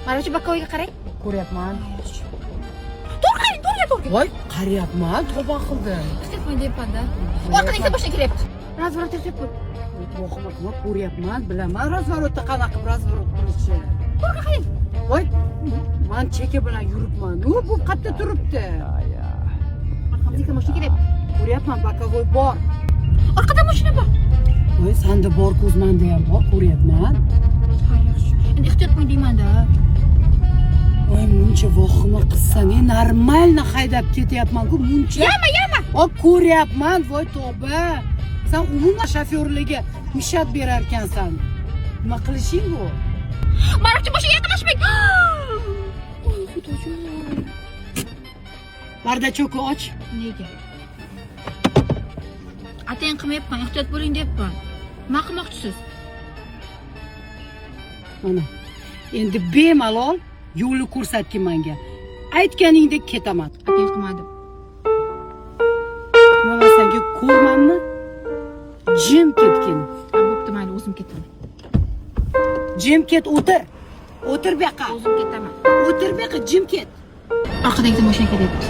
Mana shu боковой ga qarang. Ko'ryapman. To'g'ri qarang, to'g'ri, to'g'ri. Voy, qarayapman, tavba qildim. Ehtiyot bo'ling deyapman-da. Orqadan ikkita mashina kelyapti. Разворот ehtiyot bo'l. Vohima qilma, ko'ryapman, bilaman разворот da qanaqa qilib разворот qilishni. To'g'ri qarang. Voy, man cheka bilan yuribman. U bu qayerda turibdi? Orqamizda ikkita mashina kelyapti. Ko'ryapman, боковой bor. Orqada mashina bor. Voy, sanda bor ko'z, manda ham bor, ko'ryapman. Ha, yaxshi. Endi ehtiyot bo'ling deyman-da. Voy, muncha vohima qilsang, нормально haydab ketyapman-ku, muncha. Яма, яма. O, ko'ryapman, voy tavba. San umuman shofyorlarga мешать berar ekansan. Nima qilishing bu? Mana shu mashinaga yaqinlashmang. Voy, xudojon. Бардачок ni och. Nega? Atayin qilmayapman, ehtiyot bo'ling deyapman. Nima qilmoqchisiz? Mana. Endi bemalol yo'lni ko'rsatgin menga. Aytganingdek ketaman. Atayin qilmadim. Nima, man senga ko'rmanmi? Jim ketgin. Ha, bo'pti, mayli, o'zim ketaman. Jim ket, o'tir. O'tir bu yoqqa. O'zim ketaman. O'tir bu yoqqa, jim ket. Orqadan ikkita mashina kelyapti.